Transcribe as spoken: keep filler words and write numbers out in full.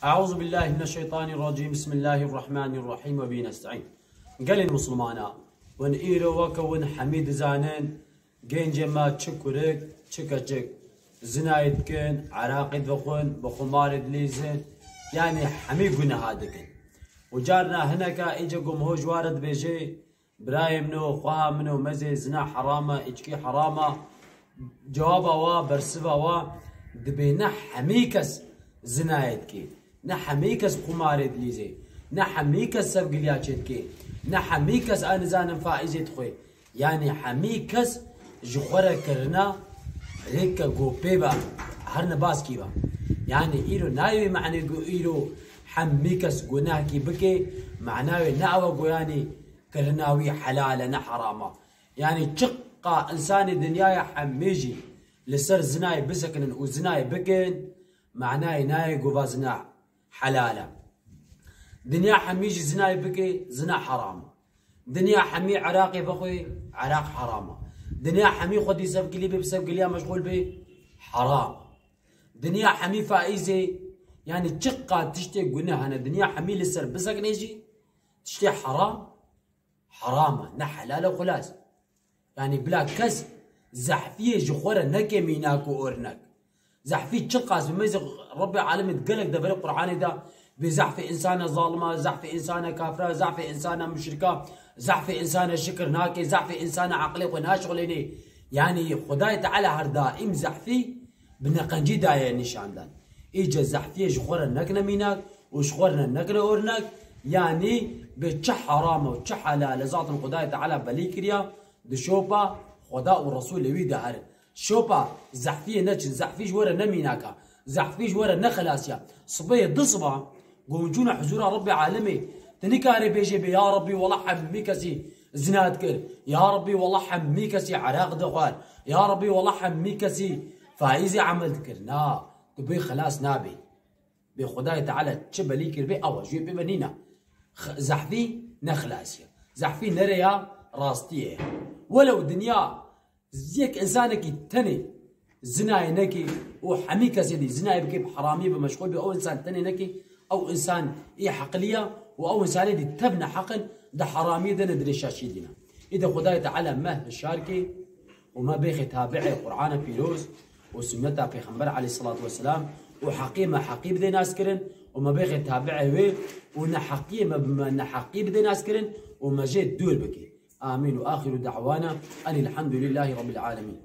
Eûzubillahimineşşeytanirracîm. Bismillahirrahmanirrahîm. Ve bî nesta'în. Gelên Musulmana, win îro weke win hemî dizanin, gencê me çi kurik, çi keçik, zinayê dikin, eraqî dixwin, bi xumarê dilîzin, yanî hemî guneha dikin. Û carna hineka îce ku min hoj ware dibêje, birayê min o, xweha min o, mezê zina heram e, îçkî heram e. Cewaba wa, bersiva wa, dibê ne hemî kes zinayê dike, ne hemî kes xumarê dilîzê, ne hemî kes sevgiliya çêdike, ne hemî kes a nizanin faîzê dixwe. Yanî hemî kes ji xwe re kirina rêke ku pê ve her ne baskî ve. Yanî îro nayê wê manê ku îro hemî kes gunehkî bike, mana wê ne ew e ku yanî kirina wî helal e, ne heram e. Yanî çiqa însanê dinyaya hemî jî li ser zinayê bisekinin û zinayê bikin, manayê nayê ku va zina helal e. Dinya hemî jî zinayê bike, zina heram e. Dinya hemî eraqê bixwe, eraq heram e. Dinya hemî xwedî sevgilî be, bi sevgiliya meşxûl be, heram e. Dinya hemî faîzê, yanî çiqa tiştê guneh hene, dinya hemî li ser bisekine jî, tiştê heram, heram e, ne helal e, xulas. Yanî bila kes zehfiyê ji xwe re neke mînak û ornek. Zehfî çiqas bi mêze Rebbê Alemê di gelek deverê Qur'anê de bê zehfê însana zalima, zehfê însana kafira, zehfê însana muşrika, zehfê însana şikir nake, zehfê însana eqlê xwe naşixulênê. Yanî Xwedayê Teala her daîm zehfî bi neqencî daye nîşandan. Îce zehfiyê ji xwe re nekine mînak û ji xwe re nekine ornek, yanî bê çi heram e û çi helal e, zaten Xwedayê Teala belî kiriya, di şopa Xweda û Resûlê wî de herin. Şopa zehfiyê neçin, zehfî ji we re ne mînak e, zehfî ji we re ne xelasî ye. Sibê di siba, ku hûn çûne huzûra Rebbê Alemê, tu nikarê bêjê bê, ya Rebbî, wela hemî kesî zina dikir, ya Rebbî, wela hemî kesî eraq dixwar, ya Rebbî, wela hemî kesî faîzê emel dikir. Na, tu bê xelas nabê. Bê Xwedayê Teala çi belî kiribê, ew e, ji wê pê ve nîne. X-, zehfî ne xelasî ye. Zehfî ne rêya rastiyê ye. Welew dinya yek însanekî tenê zinayê neke û hemî kesê dî zinayê bike, bi heramiyê ve meşxûl be, ew însan tenê neke, ew însan ê heqilî ye û ew însanê dî tev neheq in, di heramiyê de ne, di nêşaşiyê dî ne. Îde Xwedayê Teala me hişyar ke û me bêxê tabi'ê Qur'ana pîroz û sunneta Pêxember aleyhisselatu vesselam û heqê me heqî bidê naskirin û me bêxê tabi'ê wê û neheqiyê me bi me neheqî bidê naskirin û me jê dûr bike. Amîn. Û axiru da'wana enîl hemdulîllahî rabbil alemîn.